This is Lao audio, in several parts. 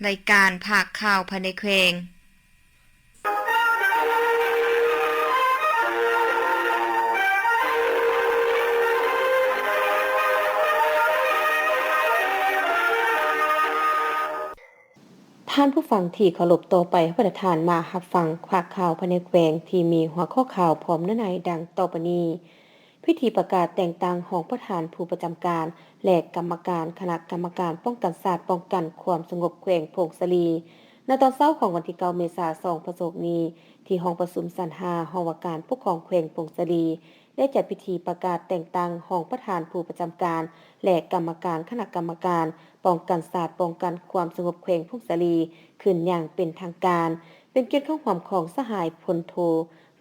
ລາຍການພາກຂ່າວພາຍໃນແຂວງ. ທ່ານຜູ້ຟັງທີ່ເຄົາລົບ, ຕໍ່ໄປເຮົາພາທ່ານມາຮັບຟັງພາກຂ່າວພາຍໃນແຂວງ ທີ່ມີຫົວຂໍ້ຂ່າວພ້ອມເນື້ອໃນດັ່ງຕໍ່ໄປນີ້. ພິທີປະກາດແຕ່ງຕັ້ງຮອງປະທານຜູ້ປະຈຳການ ແລະ ກຳມະການຄະນະກຳມະການປ້ອງກັນຊາດ ປ້ອງກັນຄວາມສະຫງົບແຂວງຜົ້ງສາລີ ໃນຕອນເຊົ້າຂອງວັນທີເກົ້າ ເມສາ ສອງພັນຊາວຫົກນີ້ ທີ່ຫ້ອງປະຊຸມຊັ້ນຫ້າ ຫ້ອງວ່າການປົກຄອງແຂວງຜົ້ງສາລີ ໄດ້ຈັດພິທີປະກາດແຕ່ງຕັ້ງຮອງປະທານຜູ້ປະຈຳການ ແລະ ກຳມະການຄະນະກຳມະການປ້ອງກັນຊາດ ປ້ອງກັນຄວາມສະຫງົບແຂວງຜົ້ງສາລີ ຂຶ້ນຢ່າງເປັນທາງການ. ເປັນກຽດເຂົ້າຮ່ວມຂອງສະຫາຍພົນໂທ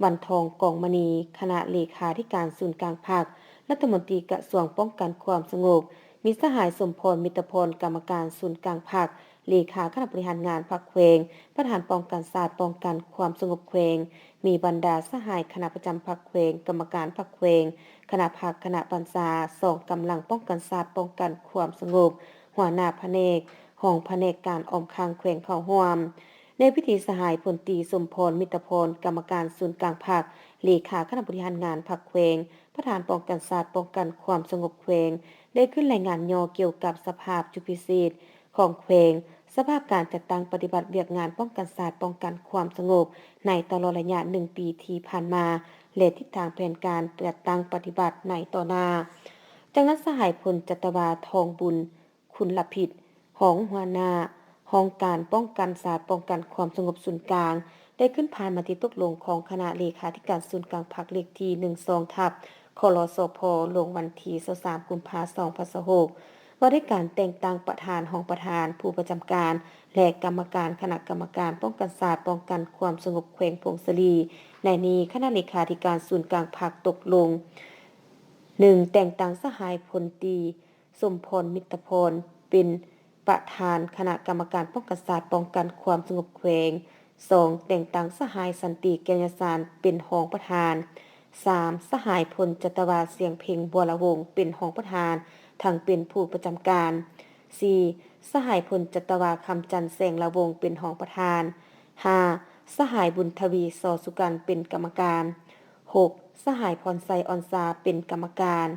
ວັນທອງ ກອງມະນີ ຄະນະເລຂາທິການສູນກາງພັກ, ລັດຖະມົນຕີກະຊວງປ້ອງກັນຄວາມສະຫງົບ, ມີສະຫາຍ ສົມພອນ ມິດຕະພອນ ກຳມະການສູນກາງພັກ, ເລຂາຄະນະບໍລິຫານງານພັກແຂວງ, ປະທານປ້ອງກັນຊາດ ປ້ອງກັນຄວາມສະຫງົບແຂວງ, ມີບັນດາສະຫາຍຄະນະປະຈຳພັກແຂວງ, ກຳມະການພັກແຂວງ, ຄະນະພັກ, ຄະນະບັນຊາ, ສອງກຳລັງປ້ອງກັນຊາດ ປ້ອງກັນຄວາມສະຫງົບ, ຫົວໜ້າພະແນກ, ຮອງພະແນກການອ້ອມຂ້າງແຂວງເຂົ້າຮ່ວມ. ໃນພິທີ ສະຫາຍພົນຕີ ສົມພອນ ມິດຕະພອນ ກຳມະການສູນກາງພັກ, ເລຂາຄະນະບໍລິຫານງານພັກແຂວງ, ປະທານປ້ອງກັນຊາດ ປ້ອງກັນຄວາມສະຫງົບແຂວງ ໄດ້ຂຶ້ນລາຍງານຫຍໍ້ກ່ຽວກັບສະພາບຈຸດພິເສດຂອງແຂວງ, ສະພາບການຈັດຕັ້ງປະຕິບັດວຽກງານປ້ອງກັນຊາດ ປ້ອງກັນຄວາມສະຫງົບໃນຕະຫຼອດໄລຍະໜຶ່ງປີທີ່ຜ່ານມາ ແລະ ທິດທາງແຜນການຈັດຕັ້ງປະຕິບັດໃນຕໍ່ໜ້າ. ຈາກນັ້ນ ສະຫາຍພົນຈັດຕະວາ ທອງບຸນ ຄຸນລະພິດ ຮອງຫົວໜ້າຫ້ອງການປ້ອງກັນຊາດ ປ້ອງກັນຄວາມສະຫງົບສູນກາງ ໄດ້ຂຶ້ນຜ່ານມະຕິຕົກລົງຂອງຄະນະເລຂາທິການສູນກາງພັກ ເລກທີ ໜຶ່ງສອງ ທັບ ຄລສພ ລົງວັນທີ ຊາວສາມ ກຸມພາ ສອງພັນຊາວຫົກ ວ່າດ້ວຍການແຕ່ງຕັ້ງປະທານ, ຮອງປະທານ, ຜູ້ປະຈຳການ ແລະ ກຳມະການຄະນະກຳມະການປ້ອງກັນຊາດ ປ້ອງກັນຄວາມສະຫງົບແຂວງຜົ້ງສາລີ. ໃນນີ້ ຄະນະເລຂາທິການສູນກາງພັກຕົກລົງ ໜຶ່ງ ແຕ່ງຕັ້ງສະຫາຍພົນຕີ ສົມພອນ ມິດຕະພອນ ເປັນປະທານຄະນະກຳມະການປ້ອງກັນຊາດ ປ້ອງກັນຄວາມສະຫງົບແຂວງ. ສອງ ແຕ່ງຕັ້ງສະຫາຍ ສັນຕິ ແກ້ວຍະສານ ເປັນຮອງປະທານ. ສາມ ສະຫາຍພົນຈັດຕະວາ ສຽງເພັງ ບົວລະວົງ ເປັນຮອງປະທານ ທັງເປັນຜູ້ປະຈຳການ. ສີ່ ສະຫາຍພົນຈັດຕະວາ ຄຳຈັນ ແສງລະວົງ ເປັນຮອງປະທານ. ຫ້າ ສະຫາຍບຸນທະວີ ສໍສຸກັນ ເປັນກຳມະການ. ຫົກ ສະຫາຍພອນໄຊ ອ່ອນຊາ ເປັນກຳມະການ.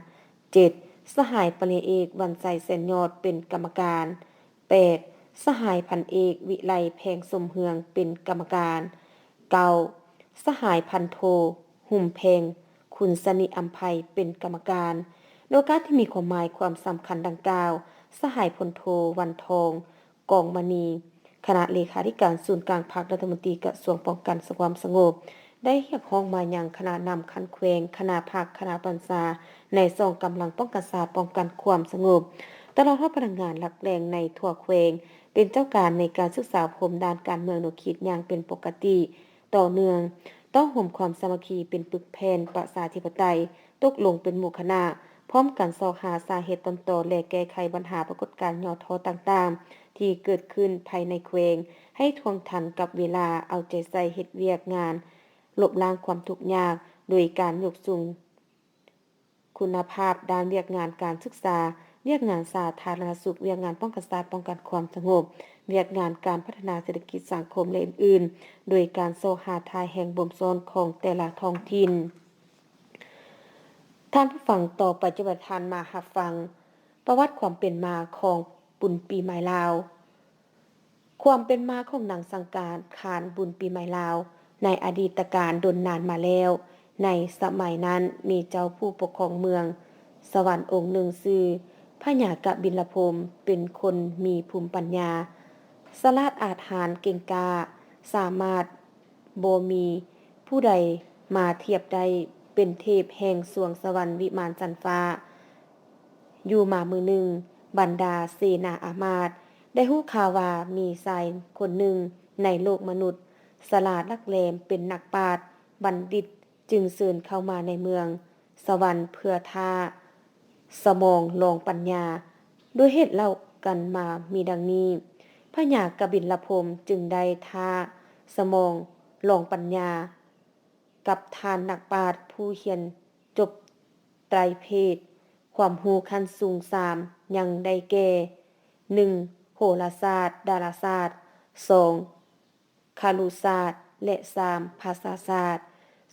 ເຈັດ ສະຫາຍພັນເອກ ວັນໄຊ ແສນຍອດ ເປັນກຳມະການ. ແປດ ສະຫາຍພັນເອກ ວິໄລ ແພງສົມເຮືອງ ເປັນກຳມະການ. ເກົ້າ ສະຫາຍພັນໂທ ຫຸມແພງ ຄຸນສະໜິ ອຳໄພ ເປັນກຳມະການ. ໃນໂອກາດທີ່ມີຄວາມໝາຍຄວາມສຳຄັນດັ່ງກ່າວ, ສະຫາຍພົນໂທ ວັນທອງ ກອງມະນີ ຄະນະເລຂາທິການສູນກາງພັກ, ລັດຖະມົນຕີກະຊວງປ້ອງກັນຄວາມສະຫງົບ ໄດ້ຮຽກຮ້ອງມາຍັງຄະນະນຳຂັ້ນແຂວງ, ຄະນະພັກ, ຄະນະບັນຊາ ໃນສອງກຳລັງປ້ອງກັນຊາດ, ປ້ອງກັນຄວາມສະຫງົບ ຕະຫຼອດຮອດພະນັກງານຫຼັກແຫຼ່ງໃນທົ່ວແຂວງ ເປັນເຈົ້າການໃນການສຶກສາອົບຮົມດ້ານການເມືອງແນວຄິດຢ່າງເປັນປົກກະຕິ ຕໍ່ເນື່ອງ, ຕ້ອງໂຮມຄວາມສາມັກຄີເປັນປຶກແຜ່ນປະຊາທິປະໄຕ, ຕົກລົງເປັນໝູ່ຄະນະ, ພ້ອມກັນຊອກຫາສາເຫດຕົ້ນຕໍ ແລະ ແກ້ໄຂບັນຫາປາກົດການຫຍໍ້ທໍ້ຕ່າງໆ ທີ່ເກີດຂຶ້ນພາຍໃນແຂວງ ໃຫ້ທ່ວງທັນກັບເວລາ, ເອົາໃຈໃສ່ເຮັດວຽກງານລົບລ້າງຄວາມທຸກຍາກ ໂດຍການຍົກສູງ ຄຸນນະພາບດ້ານວຽກງານການສຶກສາ, ວຽກງານສາທາລະນະສຸກ, ວຽກງານປ້ອງກັນຊາດ, ປ້ອງກັນຄວາມສະຫງົບ, ວຽກງານການພັດທະນາເສດຖະກິດສັງຄົມ ແລະ ອື່ນໆ ໂດຍການຊອກຫາທ່າແຫ່ງບົ່ມຊ້ອນຂອງແຕ່ລະທ້ອງຖິ່ນ. ທ່ານຜູ້ຟັງ, ຕໍ່ໄປຈະພາທ່ານມາຮັບຟັງປະຫວັດຄວາມເປັນມາຂອງບຸນປີໃໝ່ລາວ. ຄວາມເປັນມາຂອງໜັງສັງການຂານບຸນປີໃໝ່ລາວ ໃນອະດີດຕະການດົນນານມາແລ້ວ. ໃນສະໄໝນັ້ນ ມີເຈົ້າຜູ້ປົກຄອງເມືອງສະຫວັນອົງໜຶ່ງຊື່ພະຍາກະບິນລະພົມ ເປັນຄົນມີພູມປັນຍາສະຫຼາດອາດຫານເກັ່ງກ້າ ສາມາດ ບໍ່ມີຜູ້ໃດມາທຽບໄດ້ ເປັນເທບແຫ່ງສວງສະຫວັນວິມານຈັນຟ້າ. ຢູ່ມາມື້ໜຶ່ງ ບັນດາເສນາອາມາດໄດ້ຮູ້ຂ່າວວ່າມີຊາຍຄົນໜຶ່ງໃນໂລກມະນຸດ ສະຫຼາດຫຼັກແຫຼມ ເປັນນັກປາດບັນດິດ ຈຶ່ງເຊີນເຂົ້າມາໃນເມືອງ ສະຫວັນເພື່ອຖ້າສະໝອງລອງປັນຍາ. ດ້ວຍເຫດເລົ່າກັນມາມີດັ່ງນີ້, ພະຍາກະບິນລະພົມຈຶ່ງໄດ້ທ້າສະໝອງລອງປັນຍາກັບທ່ານນັກປາດຜູ້ຮຽນຈົບໄຕຣເພດ, ຄວາມຮູ້ຂັ້ນສູງສາມຍັງໄດ້ແກ່, ໜຶ່ງ, ໂຮ ລະສາດ, ດາລາສາດ, ສອງ ຄະລຸສາດ ແລະ ສາມ ພາສາສາດ,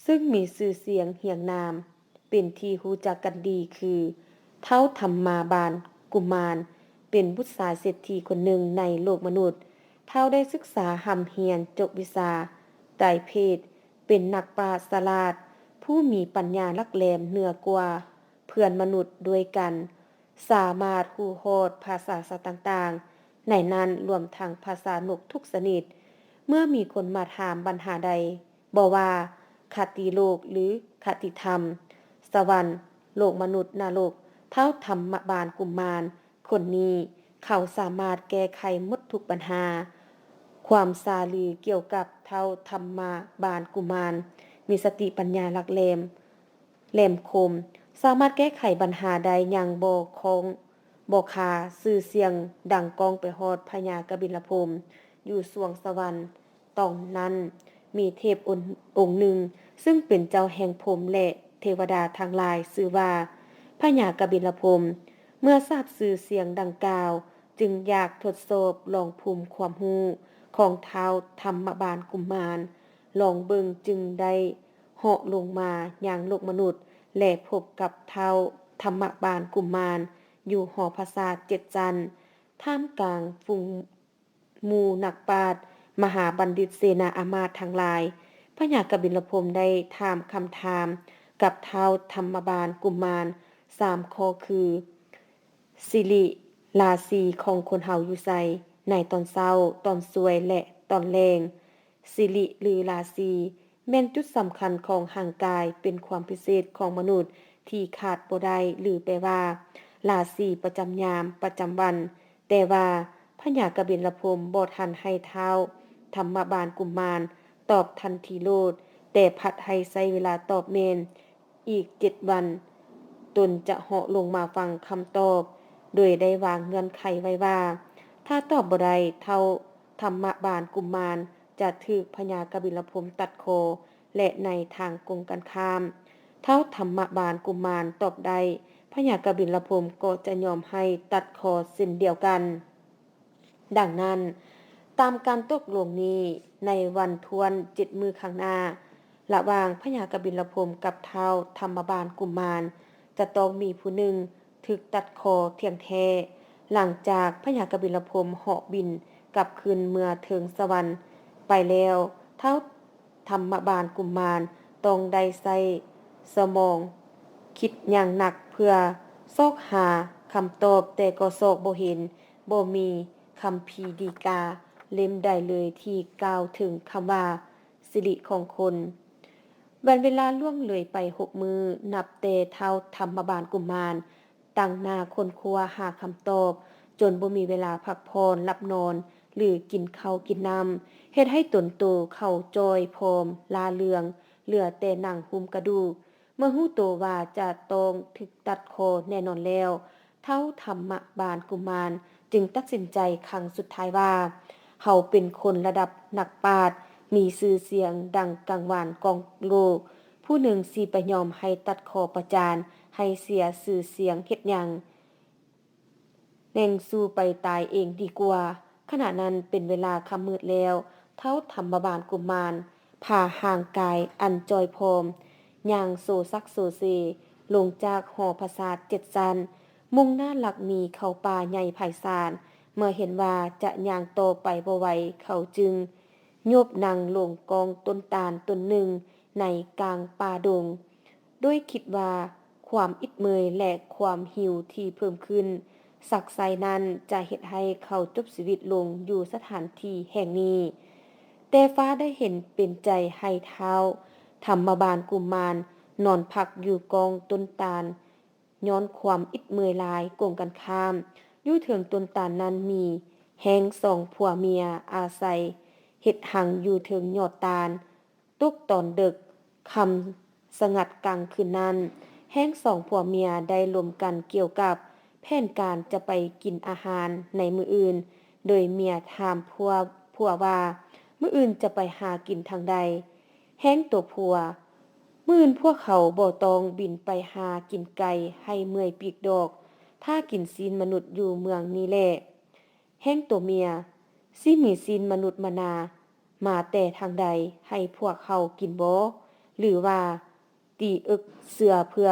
ເຊິ່ງມີຊື່ສຽງຮຽງນາມເປັນທີ່ຮູ້ຈັກກັນດີຄື ທ້າວທຳມະບານກຸມານ ເປັນບຸດຊາຍເສດຖີຄົນໜຶ່ງໃນໂລກມະນຸດ. ທ້າວໄດ້ສຶກສາຮ່ຳຮຽນຈົບວິຊາໄຕເພດ, ເປັນນັກປາດສະຫຼາດ ຜູ້ມີປັນຍາຫຼັກແຫຼມເໜືອກວ່າເພື່ອນມະນຸດດ້ວຍກັນ, ສາມາດຮູ້ຮອດພາສາສັດຕ່າງໆ, ໃນນັ້ນລວມທັງພາສານົກທຸກຊະນິດ. ເມື່ອມີຄົນມາຖາມບັນຫາໃດ, ບໍ່ວ່າຄະຕິໂລກ ຫຼື ຄະຕິທຳ, ສະຫວັນ, ໂລກມະນຸດ, ນະລົກ, ທ້າວທຳມະບານກຸມານຄົນນີ້ ເຂົາສາມາດແກ້ໄຂໝົດທຸກບັນຫາ. ຄວາມສາລືກ່ຽວກັບທ້າວທຳມະບານກຸມານ ມີສະຕິປັນຍາຫຼັກແຫຼມ ແຫຼມຄົມ, ສາມາດແກ້ໄຂບັນຫາໄດ້ຢ່າງບໍ່ຄ້ອງບໍ່ຄາ, ຊື່ສຽງດັງກ້ອງໄປຮອດພະຍາກະບິນລະພົມຢູ່ສວງສະຫວັນ. ຕອນນັ້ນມີເທບອົນ ອົງໜຶ່ງ ເຊິ່ງເປັນເຈົ້າແຫ່ງພົມ ແລະ ເທວະດາທັງຫຼາຍ ຊື່ວ່າພະຍາກະບິນລະພົມ. ເມື່ອຊາບຊື່ສຽງດັ່ງກ່າວ ຈຶ່ງຢາກທົດສອບລອງພູມຄວາມຮູ້ຂອງທ້າວທຳມະບານກຸມານ, ລອງເບິ່ງຈຶ່ງໄດ້ ເຫາະລົງມາຍັງໂລກມະນຸດ ແລະ ພົບກັບທ້າວທຳມະບານກຸມານຢູ່ຫໍປາສາດເຈັດຊັ້ນ ທ່າມກາງຝູງໝູ່ນັກປາດ ມະຫາບັນດິດ ເສນາອາມາດທັງຫຼາຍ. ພະຍາກະບິນລະພົມໄດ້ຖາມຄຳຖາມກັບທ້າວທຳມະບານກຸມານສາມຂໍ້ຄື ສິລິລາສີຂອງຄົນເຮົາຢູ່ໃສ? ໃນຕອນເຊົ້າ, ຕອນສວຍ ແລະ ຕອນແລງ. ສິລິ ຫຼື ລາສີ ແມ່ນຈຸດສຳຄັນຂອງຮ່າງກາຍ, ເປັນຄວາມພິເສດຂອງມະນຸດທີ່ຂາດບໍ່ໄດ້ ຫຼື ແປວ່າ ລາສີປະຈຳຍາມ, ປະຈຳວັນ. ແຕ່ວ່າພະຍາກະບິນລະພົມບໍ່ທັນໃຫ້ທ້າວທຳມະບານກຸມານຕອບທັນທີໂລດ, ແຕ່ພັດໃຫ້ໃຊ້ເວລາຕອບແມ່ນ ອີກເຈັດວັນ ຕົນຈະເຫາະລົງມາຟັງຄຳຕອບ, ໂດຍໄດ້ວາງເງື່ອນໄຂໄວ້ວ່າ ຖ້າຕອບບໍ່ໄດ້, ທ້າວທຳມະບານກຸມານຈະຖືກພະຍາກະບິນລະພົມຕັດຄໍ ແລະ ໃນທາງກົງກັນຂ້າມ, ທ້າວທຳມະບານກຸມານຕອບໄດ້, ພະຍາກະບິນລະພົມກໍຈະຍອມໃຫ້ຕັດຄໍເຊັ່ນດຽວກັນ. ດັ່ງນັ້ນ, ຕາມການຕົກລົງນີ້, ໃນວັນທ້ວນເຈັດມື້ຂ້າງໜ້າ, ລະຫວ່າງພະຍາກະບິນລະພົມກັບທ້າວທຳມະບານກຸມານ ຈະຕ້ອງມີຜູ້ໜຶ່ງຖືກຕັດຄໍທ່ຽງແທ້. ຫຼັງຈາກພະຍາກະບິນລະພົມເຫາະບິນກັບຄືນເມືອເທິງສະຫວັນໄປແລ້ວ, ທ້າວ ທຳມະບານກຸມານຕ້ອງໄດ້ໃຊ້ສະໝອງຄິດຢ່າງໜັກເພື່ອຊອກຫາຄຳຕອບ, ແຕ່ກໍຊອກບໍ່ເຫັນ, ບໍ່ມີຄຳພີດີກາເຫຼັ້ມໃດເລີຍທີ່ກ່າວເຖິງຄຳວ່າສິລິຂອງຄົນ. ວັນເວລາລ່ວງເລີຍໄປຫົກມື້ ນັບແຕ່ທ້າວທຳມະບານກຸມານ ຕັ້ງໜ້າຄົ້ນຄວ້າຫາຄຳຕອບ ຈົນບໍ່ມີເວລາພັກຜ່ອນ, ຫຼັບນອນ ຫຼື ກິນເຂົ້າກິນນ້ຳ, ເຮັດໃຫ້ຕົນໂຕເຂົາຈ່ອຍຜອມ, ລ້າເລືອງ, ເຫຼືອແຕ່ໜັງຫຸ້ມກະດູກ. ເມື່ອຮູ້ໂຕວ່າຈະຕ້ອງຖືກຕັດຄໍແນ່ນອນແລ້ວ, ທ້າວທຳມະບານກຸມານຈຶ່ງຕັດສິນໃຈຄັ້ງສຸດທ້າຍວ່າ, ເຮົາເປັນຄົນລະດັບນັກປາດ, ມີຊື່ສຽງດັງກັງວານກ້ອງໂລກ, ຜູ້ໜຶ່ງຊິໄປຍອມໃຫ້ຕັດຄໍປະຈານ, ໃຫ້ເສຍຊື່ສຽງເຮັດຫຍັງ? ແໜັງສູ້ໄປຕາຍເອງດີກວ່າ. ຂະນະນັ້ນເປັນເວລາຄ່ຳມືດແລ້ວ, ທ້າວທຳມະບານກຸມານພາຮ່າງກາຍອັນຈ່ອຍຜອມ, ຍ່າງໂຊຊັກໂຊເຊ ລົງຈາກຫໍປາສາດເຈັດຊັ້ນ, ມຸ່ງໜ້າລັກໜີເຂົ້າປ່າໃຫຍ່ໄພສານ. ເມື່ອເຫັນວ່າຈະຍ່າງຕໍ່ໄປບໍ່ໄຫວ, ເຂົາຈຶ່ງໂຍບນັ່ງລົງກ້ອງຕົ້ນຕານຕົ້ນໜຶ່ງໃນກາງປ່າດົງ. ດ້ວຍຄິດວ່າຄວາມອິດເມື່ອຍ ແລະ ຄວາມຫິວທີ່ເພີ່ມຂຶ້ນສັກໄຊນັ້ນ ຈະເຮັດໃຫ້ເຂົາຈົບຊີວິດລົງຢູ່ສະຖານທີ່ແຫ່ງນີ້. ແຕ່ຟ້າໄດ້ເຫັນເປັນໃຈໃຫ້ທ້າວທຳມະບານກຸມານນອນພັກຢູ່ກ້ອງຕົ້ນຕານ ຍ້ອນຄວາມອິດເມື່ອຍຫຼາຍ. ກົງກັນຂ້າມ, ຢູ່ເທິງຕົ້ນຕານນັ້ນມີແຮ້ງສອງຜົວເມຍອາໄສເຮັດຮັງຢູ່ເທິງຍອດຕານ. ຕົກຕອນເດິກ, ຄ່ຳສະຫງັດກາງຄືນນັ້ນ, ແຮ້ງສອງຜົວເມຍໄດ້ລົມກັນກ່ຽວກັບແຜນການຈະໄປກິນອາຫານໃນມື້ອື່ນ, ໂດຍເມຍຖາມຜົວ, ຜົວວ່າ, ມື້ອື່ນຈະໄປຫາກິນທາງໃດ? ແຮ້ງຕົວຜົວ, ມື້ອື່ນພວກເຂົາບໍ່ຕ້ອງບິນໄປຫາກິນໄກ່ໃຫ້ເມື່ອຍປີກດອກ, ຖ້າກິນຊີ້ນມະນຸດຢູ່ເມືອງນີ້ແຫຼະ. ແຮງໂຕເມຍ, ຊິມີຊີ້ນມະນຸດມະນາມາແຕ່ທາງໃດ ໃຫ້ພວກເຮົາກິນບໍ? ຫຼືວ່າຕີເອິກເສືອເພື່ອ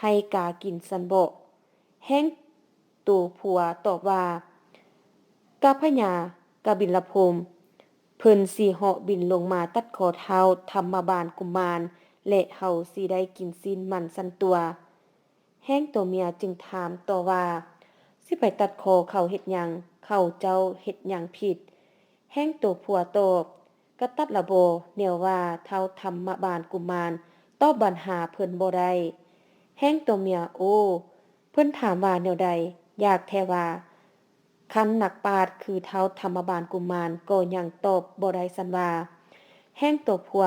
ໃຫ້ກາກິນຊັ້ນບໍ? ແຮງໂຕຜົວຕອບວ່າ, ກະພະຍາກະບິນລະພົມ ເພິ່ນຊິເຫາະບິນລົງມາຕັດຄໍທ້າວທຳມະບານກຸມານ ແລະ ເຮົາຊິໄດ້ກິນຊີ້ນມັນຊັ້ນຕົວະ. ແຮງໂຕເມຍຈຶ່ງຖາມຕໍ່ວ່າ, ຊິໄປຕັດຄໍເຂົາເຮັດຫຍັງ? ເຂົາເຈົ້າເຮັດຫຍັງຜິດ? ແຮງໂຕຜົວຕອບ, ກະຕັດລະບໍ, ແນວວ່າທ້າວທຳມະບານກຸມານຕອບບັນຫາເພິ່ນບໍ່ໄດ້. ແຮງໂຕເມຍ, ໂອ້, ເພິ່ນຖາມວ່າແນວໃດ? ຢາກແທ້ວ່າ ຄັນນັກປາດຄືທ້າວທຳມະບານກຸມານກໍຍັງຕອບບໍ່ໄດ້ຊັ້ນວ່າ? ແຮງໂຕຜົວ,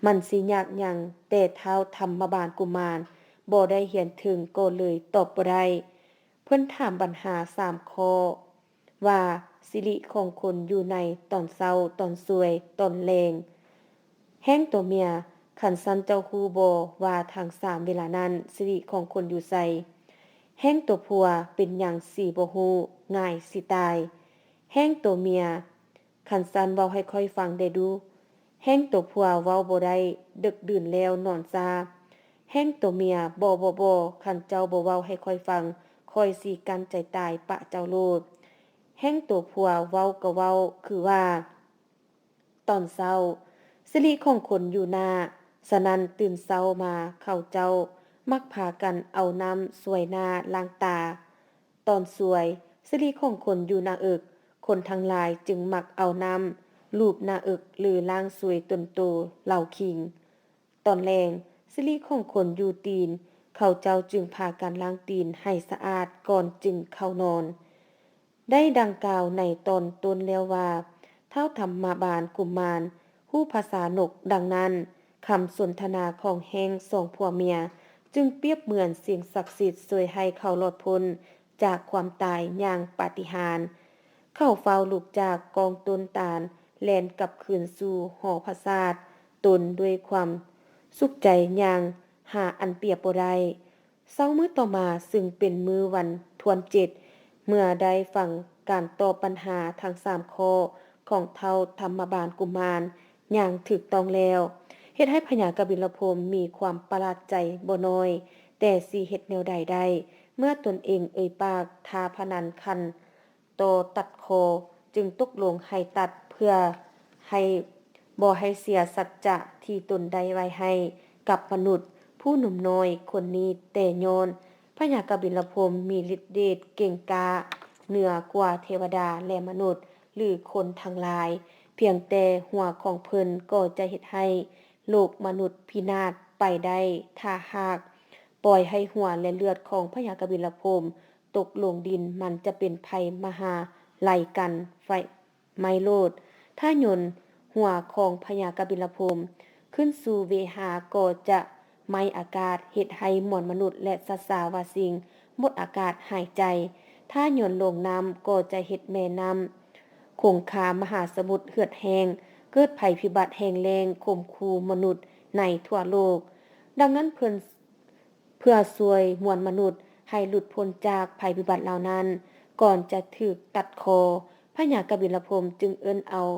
ມັນຊິຍາກຫຍັງ, ແຕ່ທ້າວທຳມະບານກຸມານບໍ່ໄດ້ຮຽນເຖິງກໍເລີຍຕອບບໍ່ໄດ້. ເພິ່ນຖາມບັນຫາສາມຂໍ້ວ່າ ສິລິຂອງຄົນຢູ່ໃນຕອນເຊົ້າ, ຕອນສວຍ, ຕອນແລງ. ແຮງໂຕເມຍ, ຄັນຊັ້ນເຈົ້າຮູ້ບໍ່ວ່າທັງສາມເວລານັ້ນ ສິລິຂອງຄົນຢູ່ໃສ? ແຮງໂຕຜົວ, ເປັນຫຍັງຊິບໍ່ຮູ້, ງ່າຍຊິຕາຍ. ແຮງໂຕເມຍ, ຄັນຊັ້ນເວົ້າໃຫ້ຂ້ອຍຟັງແດ່ດູ. ແຮງໂຕຜົວ, ເວົ້າບໍ່ໄດ້, ເດິກດື່ນແລ້ວນອນຊ້າ. ແຮງໂຕເມຍ, ບໍ່, ບໍ່, ບໍ່, ຄັນເຈົ້າບໍ່ເວົ້າໃຫ້ຂ້ອຍຟັງ, ຂ້ອຍຊິກັ້ນໃຈຕາຍປະເຈົ້າໂລດ. ແຮງໂຕຜົວ, ເວົ້າກໍເວົ້າ, ຄືວ່າ ຕອນເຊົ້າ, ສິລິຂອງຄົນຢູ່ໜ້າ, ສະນັ້ນຕື່ນເຊົ້າມາເຂົາເຈົ້າມັກພາກັນເອົານ້ຳຊ່ວຍໜ້າລ້າງຕາ. ຕອນສວຍ, ສິລິຂອງຄົນຢູ່ໜ້າເອິກ, ຄົນທັງຫຼາຍຈຶ່ງມັກເອົານ້ຳລູບໜ້າເອິກ ຫຼື ລ້າງຊ່ວຍຕົນໂຕເລົາຄິງ. ຕອນແລງ, ສິລິຂອງຄົນຢູ່ຕີນ, ເຂົາເຈົ້າຈຶ່ງພາກັນລ້າງຕີນໃຫ້ສະອາດກ່ອນຈຶ່ງເຂົ້ານອນ. ໄດ້ດັ່ງກ່າວໃນຕອນຕົ້ນແລ້ວວ່າ ທ້າວທຳມະບານກຸມານຮູ້ພາສານົກ, ດັ່ງນັ້ນ ຄຳສົນທະນາຂອງແຮງສອງຜົວເມຍຈຶ່ງປຽບເໝືອນສິ່ງສັກສິດຊ່ວຍໃຫ້ເຂົາລອດພົ້ນຈາກຄວາມຕາຍຢ່າງປາຕິຫານ. ເຂົາຟ້າວລຸກຈາກກ້ອງຕົ້ນຕານ, ແລ່ນກັບຄືນສູ່ຫໍປາສາດຕົນດ້ວຍຄວາມສຸກໃຈຢ່າງຫາອັນປຽບບໍ່ໄດ້. ເຊົ້າມື້ຕໍ່ມາ, ຊຶ່ງເປັນມື້ວັນທວນເຈັດ, ເມື່ອໄດ້ຟັງການຕອບບັນຫາທັງສາມຂໍ້ຂອງທ້າວທຳມະບານກຸມານຢ່າງຖືກຕ້ອງແລ້ວ, ເຮັດໃຫ້ພະຍາກະບິນລະພົມມີຄວາມປະຫຼາດໃຈບໍ່ໜ້ອຍ, ແຕ່ຊິເຮັດແນວໃດໄດ້ ເມື່ອຕົນເອງເອີ່ຍປາກທ້າພະນັນຂັ້ນ ຕໍ່ຕັດຄໍ, ຈຶ່ງຕົກລົງໃຫ້ຕັດເພື່ອໃຫ້ບໍ່ໃຫ້ເສຍສັດຈະທີ່ຕົນໄດ້ໄວ້ໃຫ້ກັບມະນຸດຜູ້ໜຸ່ມນ້ອຍຄົນນີ້, ແຕ່ຍ້ອນພະຍາກະບິນລະພົມມີລິດເດດເກັ່ງກ້າເໜືອກວ່າເທວະດາ ແລະ ມະນຸດ ຫຼື ຄົນທັງຫຼາຍ, ພຽງແຕ່ຫົວຂອງເພິ່ນກໍຈະເຮັດໃຫ້ໂລກມະນຸດພິນາດໄປໄດ້, ຖ້າຫາກປ່ອຍໃຫ້ຫົວ ແລະ ເລືອດຂອງພະຍາກະບິນລະພົມ ຕົກລົງດິນ, ມັນຈະເປັນໄພມະຫາໄລກັນໄຟໄໝ້ໂລດ. ຖ້າໂຍນຫົວຂອງພະຍາກະບິນລະພົມຂຶ້ນສູ່ເວຫາກໍຈະໄໝ້ອາກາດ, ເຮັດໃຫ້ມວນມະນຸດ ແລະ ສັດສາວາສິ່ງໝົດອາກາດຫາຍໃຈ. ຖ້າໂຍນລົງນ້ຳກໍຈະເຮັດແມ່ນ້ຳຄົງຄາມະຫາສະໝຸດເຫືອດແຫ້ງ, ເກີດໄພພິບັດແຫ້ງແລ້ງຂົ່ມຂູ່ມະນຸດໃນທົ່ວໂລກ. ດັ່ງນັ້ນເພິ່ນ ເພື່ອຊ່ວຍມວນມະນຸດໃຫ້ຫຼຸດພົ້ນຈາກໄພພິບັດເຫຼົ່ານັ້ນ, ກ່ອນຈະຖືກຕັດຄໍ, ພະຍາກະບິນລະພົມຈຶ່ງເອີ້ນເອົາ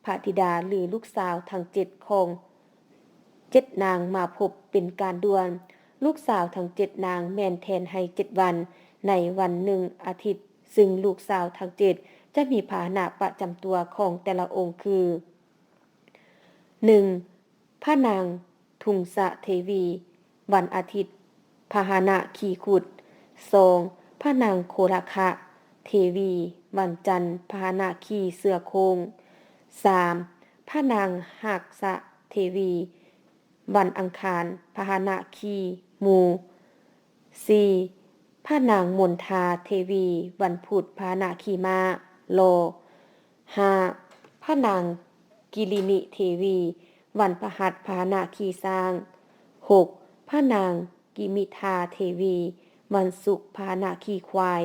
ພະທິດາ ຫຼື ລູກສາວທັງເຈັດຂອງເຈັດນາງມາພົບເປັນການດ່ວນ. ລູກສາວທັງເຈັດນາງແມ່ນແທນໃຫ້ເຈັດວັນ, ໃນວັນໜຶ່ງອາທິດ, ຊຶ່ງລູກສາວທັງເຈັດຈະມີພາຫະນະປະຈຳຕົວຂອງແຕ່ລະອົງຄື, ໜຶ່ງ ພະນາງທຸງສະເທວີ, ວັນອາທິດ, ພາຫະນະຂີ່ຂຸດ. ສອງ ພະນາງໂຄລະຄະເທວີ, ວັນຈັນ, ພາຫະນະຂີ່ເສືອໂຄ່ງ. ສາມ ພະນາງຮາກສະເທວີ, ວັນອັງຄານ, ພາຫະນະຂີ່ໝູ. ສີ່ ພະນາງມົນທາເທວີ, ວັນພຸດ, ພາຫະນະຂີ່ມ້າ, ລໍ. ຫ້າ ພະນາງກິລິນິເທວີ, ວັນພະຫັດ, ພາຫະນະຂີ່ຊ້າງ. ຫົກ ພະນາງກິມິທາເທວີ, ວັນສຸກ, ພາຫະນະຂີ່ຄວາຍ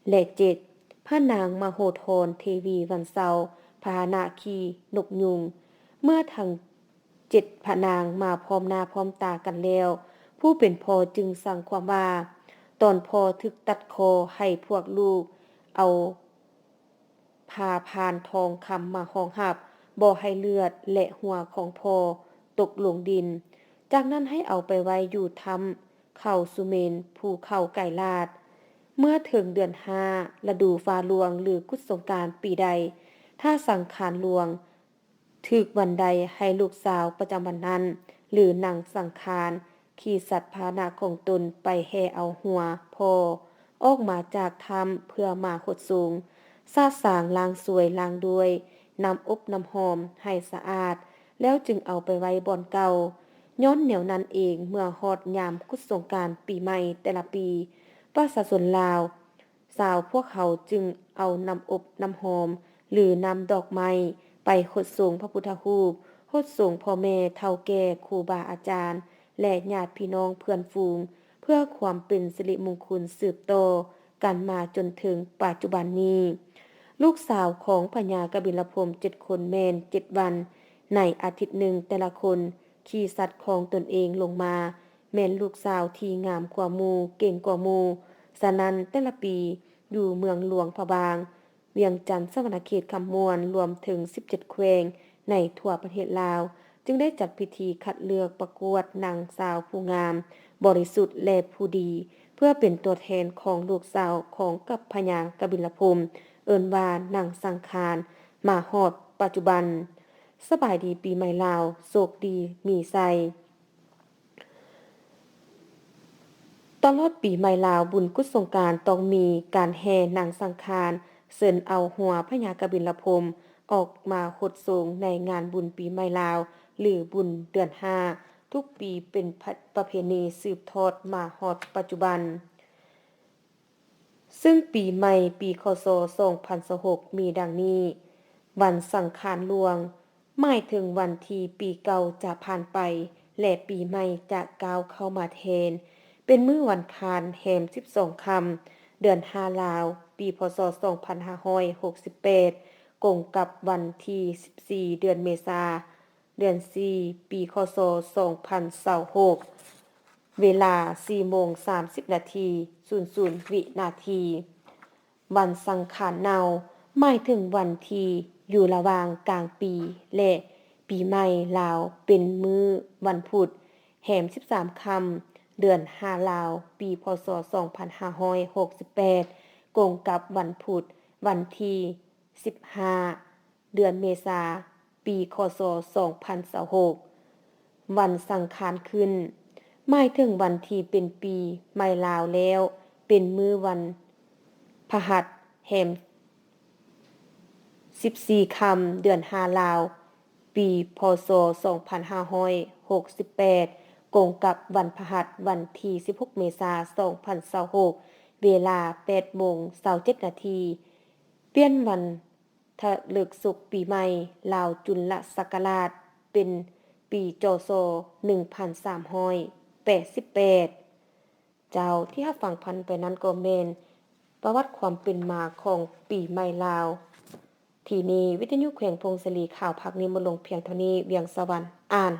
ແລະ ເຈັດ ພະນາງມະໂຫທອນເທວີ, ວັນເສົາ, ພາຫະນະຂີ່ນົກຍຸງ. ເມື່ອທັງ ເຈັດພະນາງມາພ້ອມໜ້າພ້ອມຕາກັນແລ້ວ, ຜູ້ເປັນພໍ່ຈຶ່ງສັ່ງຄວາມວ່າ, ຕອນພໍ່ຖືກຕັດຄໍໃຫ້ພວກລູກເອົາ ພາພານທອງຄຳມາຮອງຮັບ, ບໍ່ໃຫ້ເລືອດ ແລະ ຫົວຂອງພໍ່ຕົກລົງດິນ. ຈາກນັ້ນໃຫ້ເອົາໄປໄວ້ຢູ່ຖ້ຳເຂົາສຸເມນ ພູເຂົາໄກລາດ. ເມື່ອເຖິງເດືອນຫ້າ ລະດູຟ້າຫຼວງ ຫຼື ກຸດສົງການປີໃດ, ຖ້າສັງຂານຫຼວງ ຖືກວັນໃດໃຫ້ລູກສາວປະຈຳວັນນັ້ນ ຫຼື ນາງສັງຂານ ຂີ່ສັດພາຫະນະຂອງຕົນໄປແຫ່ເອົາຫົວພໍ່ອອກມາຈາກຖ້ຳເພື່ອມາຫົດສົງ, ສະສາງລ້າງສວຍລ້າງດ້ວຍນ້ຳອົບນ້ຳຫອມໃຫ້ສະອາດ ແລ້ວຈຶ່ງເອົາໄປໄວ້ບ່ອນເກົ່າ. ຍ້ອນແນວນັ້ນເອງ, ເມື່ອຮອດຍາມກຸດສົງການປີໃໝ່ແຕ່ລະປີ, ປະຊາຊົນລາວ ຊາວພວກເຮົາຈຶ່ງເອົານ້ຳອົບນ້ຳຫອມ ຫຼື ນ້ຳດອກໄມ້ໄປຫົດສົງພະພຸດທະຮູບ, ຫົດສົງພໍ່ແມ່ເຖົ້າແກ່, ຄູບາອາຈານ ແລະ ຍາດພີ່ນ້ອງເພື່ອນຝູງ ເພື່ອຄວາມເປັນສິລິມຸງຄຸນສືບຕໍ່ກັນມາຈົນເຖິງປັດຈຸບັນນີ້. ລູກສາວຂອງພະຍາກະບິນລະພົມເຈັດຄົນແມ່ນເຈັດວັນໃນອາທິດໜຶ່ງແຕ່ລະຄົນ ຂີ່ສັດຂອງຕົນເອງລົງມາ ແມ່ນລູກສາວທີ່ງາມກວ່າໝູ່, ເກັ່ງກວ່າໝູ່. ສະນັ້ນ, ແຕ່ລະປີຢູ່ເມືອງຫຼວງພະບາງ, ວຽງຈັນ, ສະຫວັນນະເຂດ, ຄຳມ່ວນ, ລວມເຖິງສິບເຈັດແຂວງໃນທົ່ວປະເທດລາວ, ຈຶ່ງໄດ້ຈັດພິທີຄັດເລືອກປະກວດນາງສາວຜູ້ງາມ, ບໍລິສຸດ ແລະ ຜູ້ດີ ເພື່ອເປັນຕົວແທນຂອງລູກສາວຂອງກັບພະຍາກະບິນລະພົມ, ເອີ້ນວ່ານາງສັງຂານ, ມາຮອດປັດຈຸບັນ. ສະບາຍດີປີໃໝ່ລາວ, ໂຊກດີມີໄຊ. ຕະຫຼອດປີໃໝ່ລາວ, ບຸນກຸດສົງການຕ້ອງມີການແຫ່ນາງສັງຂານ, ເຊີນເອົາຫົວພະຍາກະບິນລະພົມອອກມາຫົດສົງໃນງານບຸນປີໃໝ່ລາວ ຫຼື ບຸນເດືອນຫ້າ ທຸກປີເປັນປະ ປະເພນີສືບທອດມາຮອດປັດຈຸບັນ. ຊຶ່ງປີໃໝ່ປີ ຄ.ສ. ສອງພັນຊາວຫົກ ມີດັ່ງນີ້: ວັນສັງຂານຫຼວງ ໝາຍເຖິງວັນທີ່ປີເກົ່າຈະຜ່ານໄປ ແລະ ປີໃໝ່ຈະກ້າວເຂົ້າມາແທນ, ເປັນມື້ວັນຄານ ແຮມສິບສອງຄ່ຳ ເດືອນຫ້າລາວ, ປີ ພ.ສ. ສອງພັນຫ້າຮ້ອຍຫົກສິບແປດ ກົງກັບວັນທີສິບສີ່ ເດືອນເມສາ ເດືອນສີ່ ປີ ຄ.ສ. ສອງພັນຊາວຫົກ ເວລາສີ່ໂມງສາມສິບນາທີ ສູນສູນວິນາທີ. ວັນສັງຂານເນົ່າ ໝາຍເຖິງວັນທີ່ຢູ່ລະຫວ່າງກາງປີ ແລະ ປີໃໝ່ລາວ ເປັນມື້ວັນພຸດ ແຮມສິບສາມຄ່ຳ ເດືອນຫ້າລາວ, ປີ ພ.ສ. ສອງພັນຫ້າຮ້ອຍຫົກສິບແປດ ກົງກັບວັນພຸດ ວັນທີສິບຫ້າ ເດືອນເມສາ ປີ ຄ.ສ. ສອງພັນຊາວຫົກ ວັນສັງຂານຂຶ້ນ ໝາຍເຖິງວັນທີ່ເປັນປີໃໝ່ລາວແລ້ວ ເປັນມື້ວັນພະຫັດ ແຮມສິບສີ່ຄ່ຳ ເດືອນຫ້າລາວ, ປີ ພ.ສ. ສອງພັນຫ້າຮ້ອຍຫົກສິບແປດ ກົງກັບວັນພະຫັດ ວັນທີສິບຫົກເມສາ ສອງພັນຊາວຫົກ ເວລາແປດໂມງຊາວເຈັດນາທີ. ປ່ຽນວັນ ທະເລີກສົກປີໃໝ່ລາວຈຸນລະສັກກະລາດ ເປັນປີ ຈ.ສ. ໜຶ່ງພັນສາມຮ້ອຍແປດສິບແປດ. ເຈົ້າ ທີ່ຮັບຟັງຜ່ານໄປນັ້ນກໍແມ່ນປະຫວັດຄວາມເປັນມາຂອງປີໃໝ່ລາວ. ທີ່ນີ້ ວິທະຍຸແຂວງຜົ້ງສາລີ ຂ່າວພາກນີ້ໝົດລົງພຽງເທົ່ານີ້. ວຽງສະຫວັນ ອ່ານ.